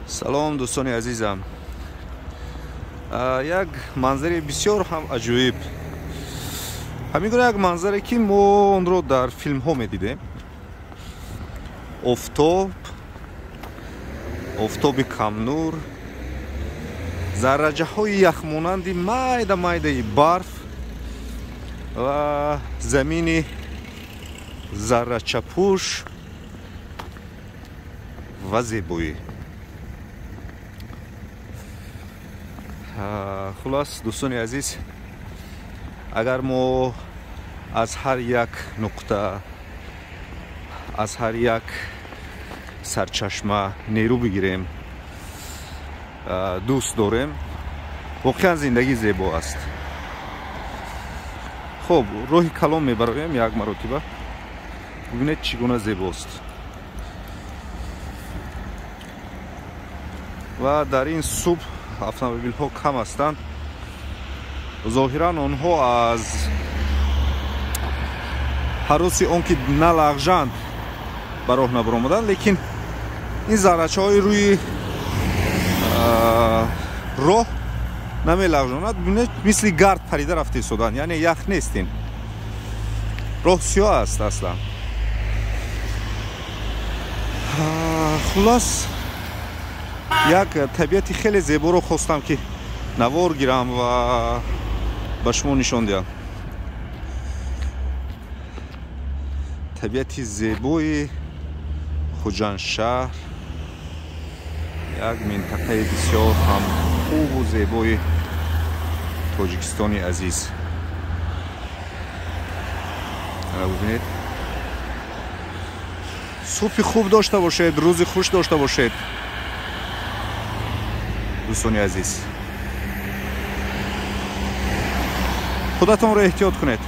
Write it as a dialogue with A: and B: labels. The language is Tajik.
A: Салом, дӯстони азизам. Як манзари бисёр ҳам аҷоиб, ҳамин гуна як манзаре, ки мо онро дар филмҳо медидем. Офтоб, офтоби камнур, зарраҷаҳои яхмонанди майда майдаи барф ва замини заррачапӯш ва зебоӣ. Хулос, дӯстони азиз, агар мо аз ҳар як нуқта, аз ҳар як сарчашма нерӯ бигирем, дӯст дорем, воқеан зиндагӣ зебо аст. Хуб, роҳи калон мебароем як маротиба, бибинед, чӣ гуна зебост. Ва дар ин субҳ автомобилҳо кам ҳастанд. Зоҳиран, онҳо аз ҳароси он ки налағжанд, ба роҳ набаромаданд, лекин ин заррачаҳои рӯи роҳ намелағжонад. Бибинед, мисли гард парида рафта истоданд, яъне ях нест, ин роҳ сиёҳ аст аслан. Хулос, як табиати хеле зеборо хостам, ки навор гирам ва ба шумо нишон диҳам. Табиати зебои Хуҷандшаҳр, як минтақаи бисёр ҳам хубу зебои Тоҷикистони азиз. Бубинед. Субҳи хуб дошта бошед, рӯзи хуш дошта бошед, дӯстони азиз. Худатонро эҳтиёт кунед.